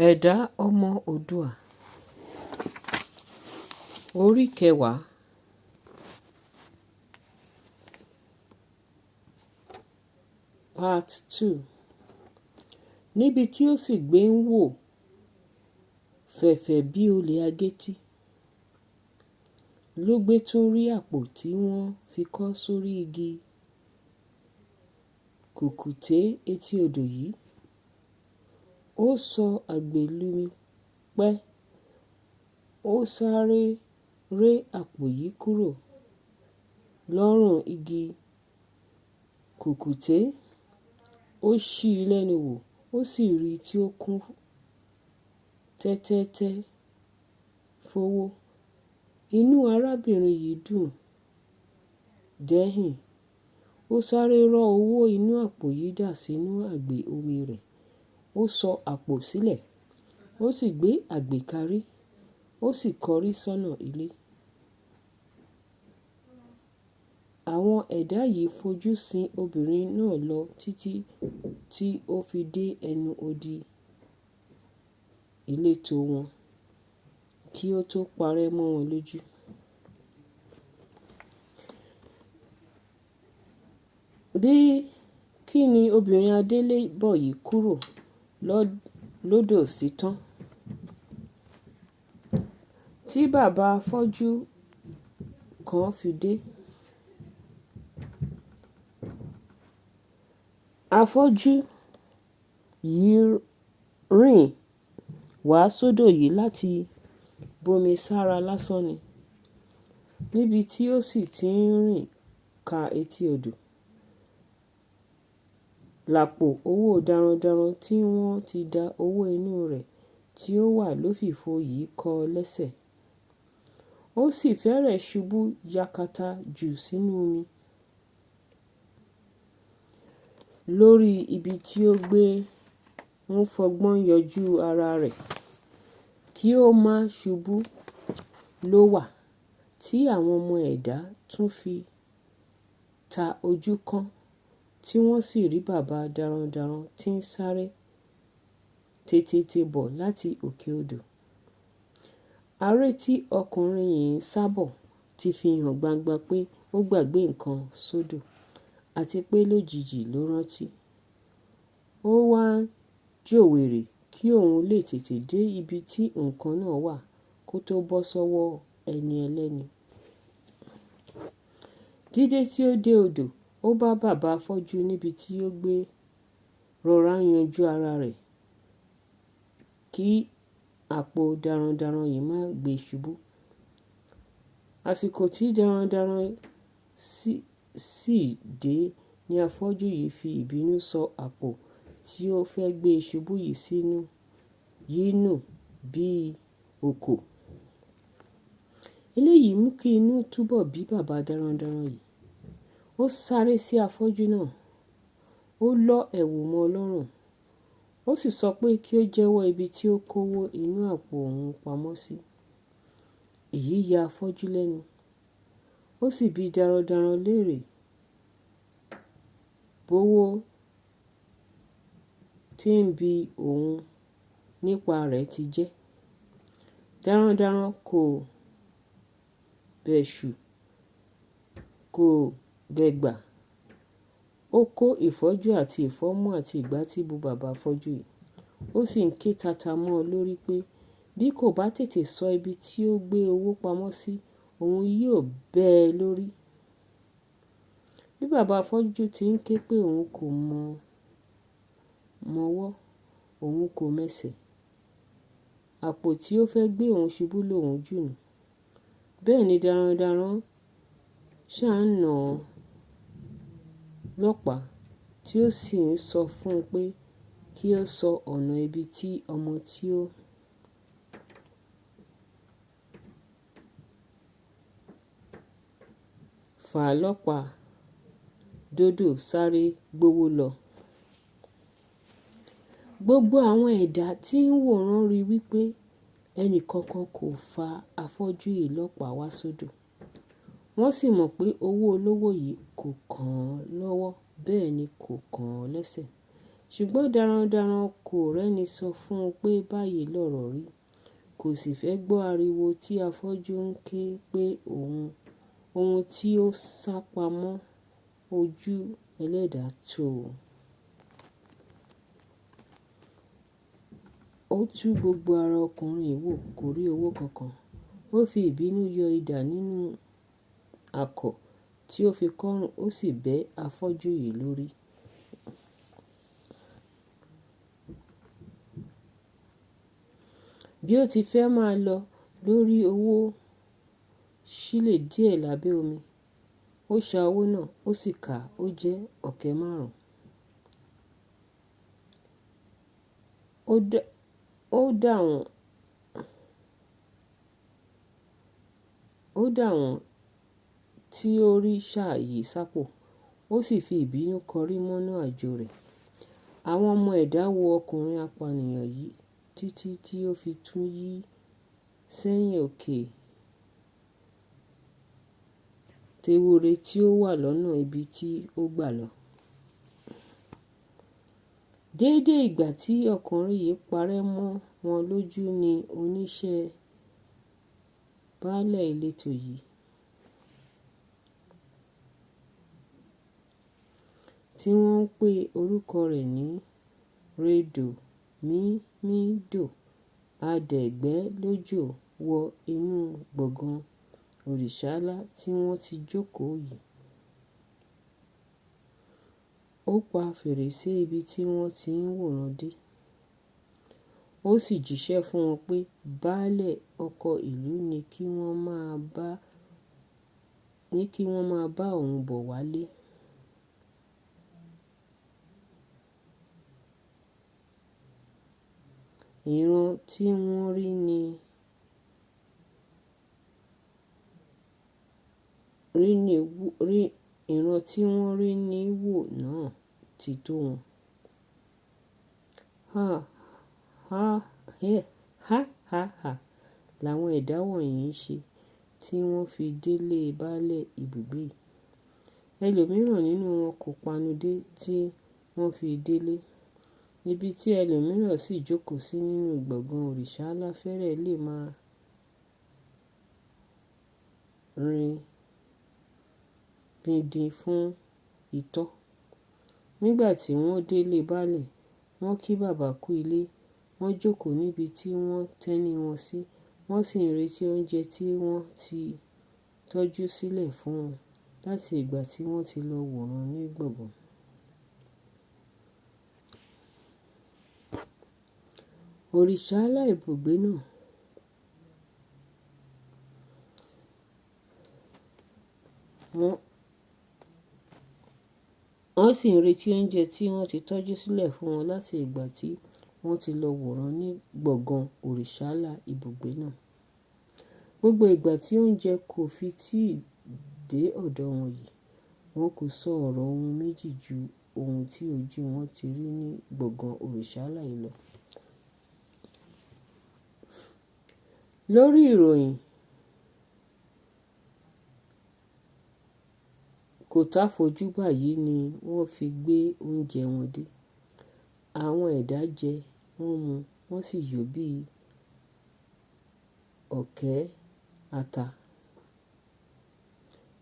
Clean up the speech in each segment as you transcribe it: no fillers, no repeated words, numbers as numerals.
Ẹ̀dá Ọmọ Oòduà orí kẹwàá. Part 2. Níbi tí ó sì gbé ń wò fẹ̀fẹ̀ bí olè agétí, ló gbé tún rí àpò tí wọ́n fi kọ́ sórí igi kùkùté etí odò yìí. Ó sọ àgbè lumi pẹ́, ó sáré ré àpò yìí kúrò lọ́rùn igi kùkùté, ó ṣí i lẹ́nu wò, ó sì rí i tí ó kún tẹ́tẹ́tẹ́ fówó. Inú arábìnrin yìí dùn dẹ́hìn. Ó sáré rọ́ owó inú àpò yìí dà sínú àgbè omi rẹ̀. Ó sọ àpò sílẹ̀, ó sì gbé àgbè karí, ó sì kọrí sọ́nà ilé. Àwọn ẹ̀dá yìí fojú sin obìnrin náà lọ títí tí ó fi dé ẹnu odi ìletò wọn kí ó tó parẹ́ mọ́ wọn lójú. Bí kí ni obìnrin adélébọ̀ yìí kúrò lódò sí tán, tí bàbá afọ́jú kan fi dé. Afọ́jú yìí rìn wá sódò yìí láti bomi sára lásán ni, níbi tí ó sì ti ń rìn ká etí odò. Làpò owó darandaran tí wọ́n ti da owó inú rẹ̀ tí ó wà lófìfo yìí kọ́ lẹ́sẹ̀. Ó sì fẹ́rẹ̀ ṣubú yakata jù sínú omi. Lórí ibi tí ó gbé ń fọgbọ́n yọjú ara rẹ̀ kí ó má ṣubú ló wà tí àwọn ọmọ ẹ̀dá tún fi ta ojú kán tí wọ́n sì rí bàbá darandaran tí ń sáré tétété bọ̀ láti òkè odò. Aré tí ọkùnrin yìí ń sá bọ̀ ti fi hàn gbangba pé ó gbàgbé nǹkan sódò àti pé lójijì ló rántí. Ó wá ń jòwèrè kí òun lè tètè dé ibi tí nǹkan náà wà kó tó bọ́ sọ́wọ́ ẹni ẹlẹ́ni. Dídé tí ó dé odò, ó bá bàbá afọ́jú níbi tí ó gbé rọra ń yanjú ara rẹ̀ kí àpò darandaran yìí má gbé ṣubú. Àsìkò tí darandaran sì dé ní afọ́jú yìí fi ìbínú sọ àpò tí ó fẹ́ gbé ṣubú yìí sínú yìí nù bí òkò. Eléyìí mú kí inú túbọ̀ bí bàbá darandaran yìí. Ó sáré sí afọ́jú náà, ó lọ́ ẹ̀wù mọ́ ọ lọ́rùn, ó sì sọ pé kí ó jẹ́wọ́ ibi tí ó kówó inú àpò òun pamọ́ sí. Èyí ya afọ́jú lẹ́nu. Ó sì bi darandaran léèrè bówó tí ń bi òun nípa rẹ̀ ti jẹ́. Darandaran kò bẹṣu, kò bẹ̀gbà. Ó kó ìfọ́jú àti ìfọ́mú àti ìgbátí bo bàbá afọ́jú yìí. Ó sì ń ké tata mọ́ ọ lórí pé bí kò bá tètè sọ ibi tí ó gbé owó pamọ́ sí, òun yóò bẹ́ ẹ lórí. Bí bàbá afọ́jú ti ń ké pé òun kò mọwọ́, òun kò mẹsẹ̀, àpò tí ó fẹ́ gbé òun ṣubú lòun jù nù. Bẹ́ẹ̀ ni darandaran ṣá ń nà án lọ́pàá tí ó sì ń sọ fún un pé kí ó sọ ọ̀nà ibi tí ọmọ tí ó fà lọ́pàá dódò sáré gbówó lọ. Gbogbo àwọn ẹ̀dá tí ń wòran rí wípé ẹnì kankan kò fa afọ́jú yìí lọ́pàá wá sódò. Wọ́n sì mọ̀ pé owó olówó yìí kò kàn án lọ́wọ́, bẹ́ẹ̀ ni kò kàn án lẹ́sẹ̀. Ṣùgbọ́n darandaran kò rẹ́ni sọ fún un pé báyìí lọ̀rọ̀ rí. Kò sì fẹ́ gbọ́ ariwo tí afọ́jú ń ké pé ohun tí ó sá pamọ́ ojú ẹlẹ́dàá tó. Ó tú gbogbo ara ọkùnrin yìí wò, kò rí owó kankan. Ó fi ìbínú yọ idà nínú àkọ̀ tí ó fi kọ́rùn, ó sì bẹ́ afọ́jú yìí lórí. Bí ó ti fẹ́ máa lọ lórí owó sílè díẹ̀ lábẹ́ omi. Ó sa owó náà, ó sì kà ó jẹ́ 5,000. Ó dà wọ́n tí ó rí ṣà yìí sápò, ó sì fi ìbínú kọrí mọ́nà àjò rẹ̀. Àwọn ọmọ ẹ̀dá wo ọkùnrin apànìyàn yìí títí tí ó fi tún yí sẹ́yìn òkè Tewúrẹ́ tí ó wà lọ́nà ibi tí ó gbà lọ. Déédé ìgbà tí ọkùnrin yìí parẹ́ mọ́ wọn lójú ni oníṣẹ́ baálẹ̀ ìletò yìí, tí wọ́n ń pe orúkọ rẹ̀ ní Rẹdomímídò Adẹ̀gbẹ́lójò wọ inú gbọ̀gán òrìṣà ńlá tí wọ́n ti jókòó yìí. Ó pa fèrèsé ibi tí wọ́n ti ń wòran dé. Ó sì jíṣẹ́ fún wọn pé baálẹ̀ ọkọ̀ ìlú ní kí wọ́n máa bá òun bọ̀ wálé. Ìran tí wọ́n rí ní wò náà ti tó wọn. Ha ha ha ha ha làwọn ẹ̀dá wọ̀nyí ń ṣe tí wọ́n fi délé baálẹ̀ ibùgbé yìí. Ẹlòmíràn nínú wọn kò panudé tí wọ́n fi délé. Ibi tí ẹlòmíràn sì jókòó sí nínú gbọ̀gán òrìṣà ńlá fẹ́rẹ̀ lè máa rin pidin fún itọ́. Nígbà tí wọ́n délé baálẹ̀, wọ́n kí bàbá kú ilé, wọ́n jókòó níbi tí wọ́n tẹ́ni wọn sí, wọ́n sì ń retí oúnjẹ tí wọ́n ti tọ́jú sílẹ̀ fún wọn láti ìgbà tí wọ́n ti lọ wòran ní gbọ̀gán. Òrìṣà ńlá ibùgbé náà wọ́n sì ń retí oúnjẹ tí wọ́n ti tọ́jú sílẹ̀ fún wọn láti ìgbà tí wọ́n ti lọ wòran ní gbọ̀gán òrìṣà ńlá ibùgbé náà. Gbogbo ìgbà tí oúnjẹ kò fi tíì dé ọ̀dọ̀ wọn yìí, wọn kò sọ ọ̀rọ̀ ohun méjì ju ohun tí ojú wọn ti rí ní gbọ̀gán òrìṣà ńlá yìí lọ. Lórí ìròyìn kò táfojúbà yìí ni wọ́n fi gbé oúnjẹ wọn dé. Àwọn ẹ̀dá jẹ, wọ́n mu, wọ́n sì yó bí ọ̀kẹ́ ata.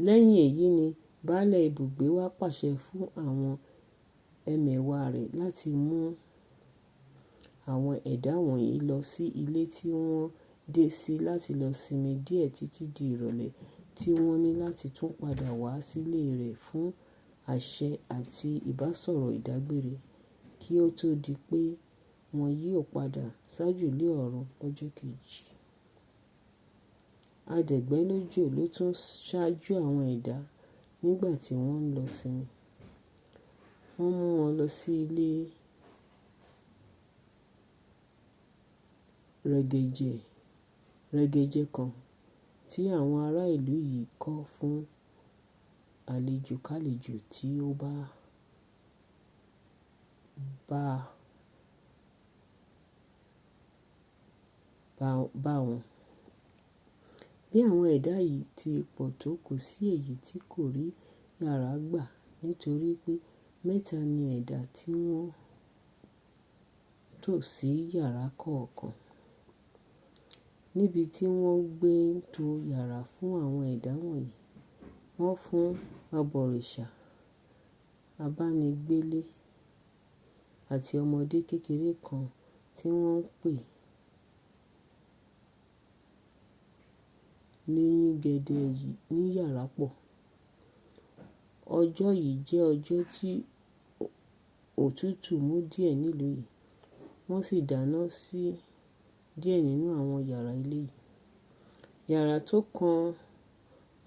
Lẹ́yìn èyí ni baálẹ̀ ibùgbé wá pàṣẹ fún àwọn ẹmẹ̀wà rẹ̀ láti mú àwọn ẹ̀dá wọ̀nyí lọ sí ilé tí wọ́n dé sí láti lọ sinmi díẹ̀ títí di ìrọ̀lẹ́ tí wọ́n ní láti tún padà wá sílé rẹ̀ fún àsè àti ìbásọ̀rọ̀ ìdágbére kí ó tó di pé wọn yóò padà sájùlé ọ̀run lọ́jọ́ kejì. Adẹ̀gbẹ́lójò ló tún ṣáájú àwọn ẹ̀dá nígbà tí wọ́n ń lọ sinmi. Wọ́n mú wọn lọ sí ilé rẹ̀gẹ̀jẹ̀ kan tí àwọn ará ìlú yìí kọ́ fún àlejòkálejò tí ó bá bá wọn. Bí àwọn ẹ̀dá yìí ti pọ̀ tó, kò sí èyí tí kò rí yàrá gbà nítorí pé mẹ́ta ni ẹ̀dá tí wọ́n tò sí yàrá kọ̀ọ̀kan. Níbi tí wọ́n gbé ń to yàrá fún àwọn ẹ̀dá wọ̀nyí, wọ́n fún abọ̀rìṣà, abánigbélé àti ọmọdé kékeré kan tí wọ́n ń pè léyingẹ̀dẹ̀ ní yàrá pọ̀. Ọjọ́ yìí jẹ́ ọjọ́ tí òtútù mú díẹ̀ nílùú yìí, wọ́n sì dáná sí díẹ̀ nínú àwọn yàrá ilé yìí. Yàrá tó kan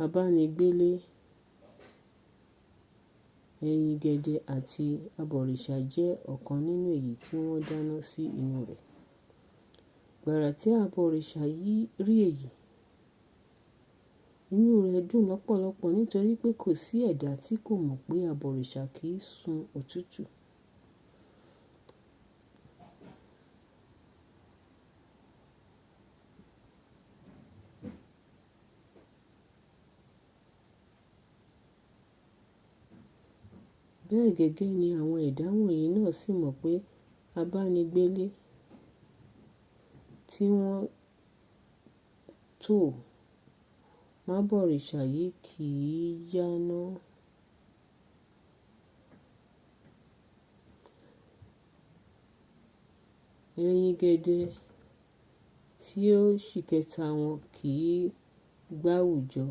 abánigbélé, Ẹyingẹ̀dẹ̀ àti abọ̀rìṣà jẹ́ ọ̀kan nínú èyí tí wọ́n dáná sí inú rẹ̀. Gbàrà tí abọ̀rìṣà yìí rí èyí, inú rẹ̀ dùn lọ́pọ̀lọpọ̀ nítorí pé kò sí ẹ̀dá tí kò mọ̀ pé abọ̀rìṣà kì í sun òtútù. Bẹ́ẹ̀ gẹ́gẹ́ ni àwọn ẹ̀dá wọ̀nyí náà sì mọ̀ pé abánigbélé tí wọ́n tò mábọ̀rìṣà yìí kì í yáná. Ẹyingẹ̀dẹ̀ tí ó ṣìkẹta wọn kì í gbáwùjọ.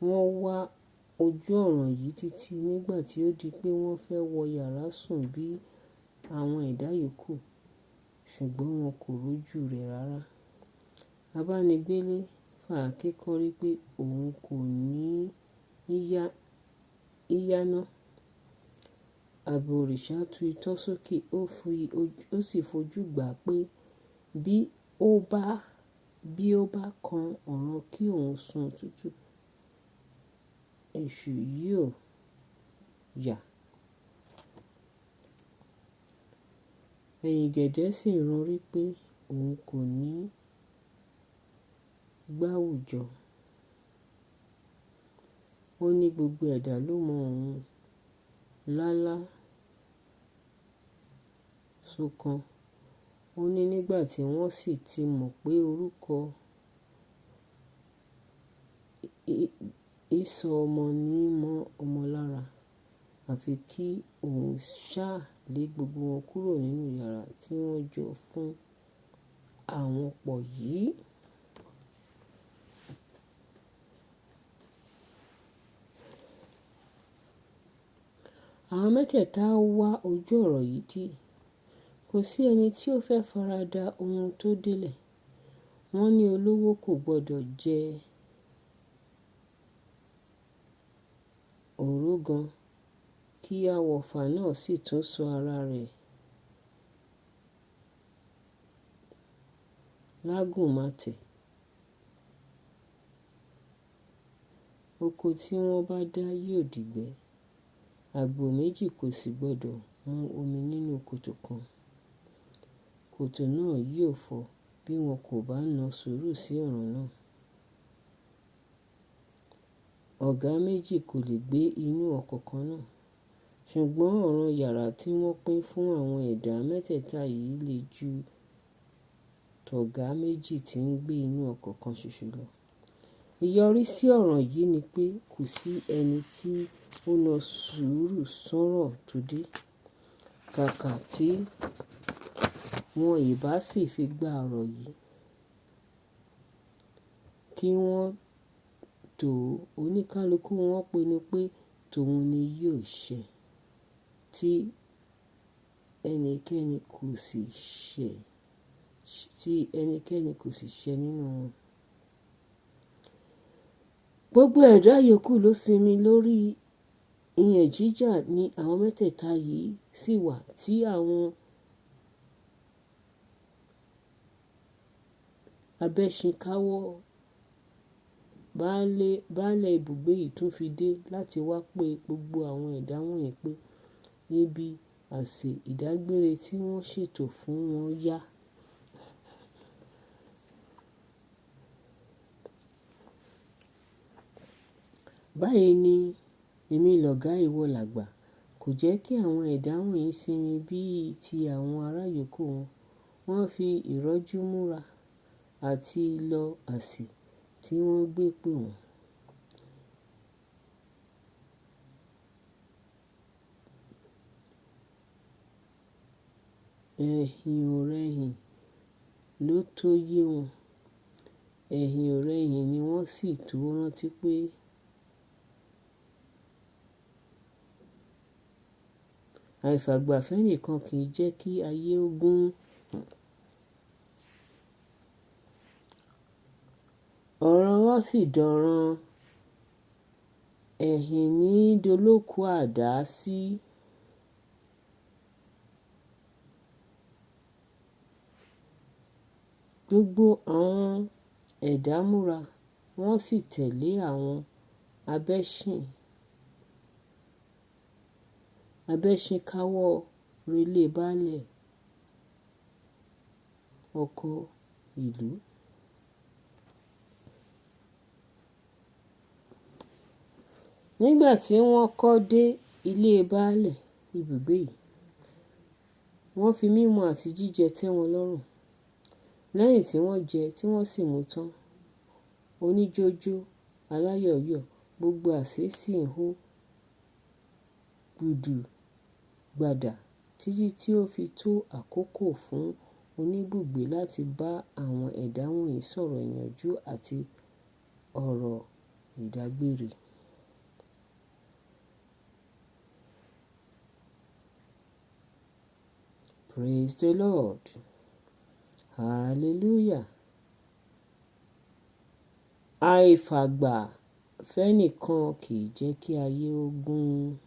Wọ́n wá ojú ọ̀ràn yìí títí nígbà tí ó di pé wọ́n fẹ́ wọ yàrá sùn bí àwọn ẹ̀dá yòókù, ṣùgbọ́n wọn kò rojú rẹ̀ rárá. Abánigbélé fàáké kọ́rí pé òun kò ní í yáná. Abọ̀rìṣà tu itọ́ sókè, ó sì fojú gbà pé bí ó bá kan ọ̀ràn kí òun sun òtútù, èṣù yóò yà. Ẹyingẹ̀dẹ̀ sì ranrí pé òun kò ní gbáwùjọ. Ó ní gbogbo ẹ̀dá ló mọ òun lálá-súnkan. Ó ní nígbà tí wọ́n sì ti mọ̀ pé orúkọ ìsọ ọmọ ní í mọ́ ọmọ lára, àfi kí òun ṣá lé gbogbo wọn kúrò nínú yàrá tí wọ́n jọ fún àwọn pọ̀ yìí. Àwọn mẹ́tẹ̀ẹ̀ta wá ojú ọ̀rọ̀ yìí tì. Kò sí ẹni tí ó fẹ́ faradà ohun tó délẹ̀. Wọ́n ní olówó kò gbọdọ̀ jẹ òrógàn, kí awọ̀fà náà sì tún sọ ara rẹ̀ lágúnmàtẹ̀. Oko tí wọ́n bá dá yóò dìgbẹ́. Àgbò méjì kò sì gbọdọ̀ mu omi nínú kòtò kan. Kòtò náà yóò fọ́ bí wọn kò bá na sùúrù sí ọ̀ràn náà. Ọ̀gá méjì kò lè gbé inú ọkọ̀ kan náà. Ṣùgbọ́n ọ̀ràn yàrá tí wọ́n pín fún àwọn ẹ̀dá mẹ́tẹ̀ẹ̀ta yìí le ju tọ̀gá méjì tí ń gbé inú ọkọ̀ kan ṣoṣo lọ. Ìyọrísí ọ̀ràn yìí ni pé kò sí ẹni tí ó na sùúrù sọ́rọ̀ tó dé. Kàkà tí wọn ìbá sì fi gba ọ̀rọ̀ yìí kí wọ́n tó, oníkálukú wọn pinnu pé tòun ni yóò ṣe, tí ẹnikẹ́ni kò sì ṣẹ nínú wọn. Gbogbo ẹ̀dá yòókù ló sinmi lórí ìyàn jíjà ni àwọn mẹ́tẹ̀ẹ̀ta yìí sì wà tí àwọn abẹ́ṣinkáwọ́ baálẹ̀ ibùgbé yìí tún fi dé láti wá pe gbogbo àwọn ẹ̀dá wọ̀nyí pé níbi àsè ìdágbére tí wọ́n ṣètò fún wọn yá. Báyìí ni èmi lọ̀gá ìwọ làgbà. Kò jẹ́ kí àwọn ẹ̀dá wọ̀nyí sinmi bí i ti àwọn ará yòókù wọn. Wọ́n fi ìrọ́jú múra àti lọ àsè tí wọ́n gbé pè wọ́n. Ẹ̀yìn-ò-rẹyìn ló tó yé wọn. Ẹ̀yìn-ò-rẹyìn ni wọ́n sì tó rántí pé àìfàgbà fẹ́nìkan kì í jẹ́ kí ayé ó gún. Ọ̀rọ̀ wọn sì dọ̀ràn. Ẹ̀yìn ní í dolókùú àdá sí. Gbogbo àwọn ẹ̀dá múra, wọ́n sì tẹ̀lé àwọn abẹ́sìnkáwọ́ relé baálé oko ìlú. Nígbà tí wọ́n kọ́ dé ilé baálé ibùgbé yìí, wọ́n fi mímu àti jíjẹ tẹ́ wọn lọ́rùn. Lẹ́yìn tí wọ́n jẹ tí wọ́n sì mu tán, oníjó jó, aláyọ̀ yọ̀, gbogbo àsè sì ń hó gbùdùgbàdà títí tí ó fi tó àkókò fún oníbùgbé láti bá àwọn ẹ̀dá wọ̀nyí sọ̀rọ̀ ìyànjú àti ọ̀rọ̀ ìdágbére. Praise the Lord. Hallelujah. Àìfàgbà fẹ́nìkan kì í jẹ́ kí ayé ó gún.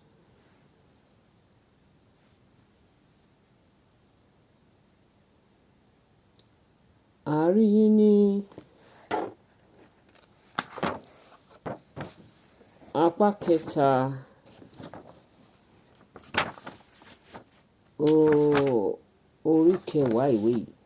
A rí yín ní apá kẹta orí kẹwàá ìwé yìí.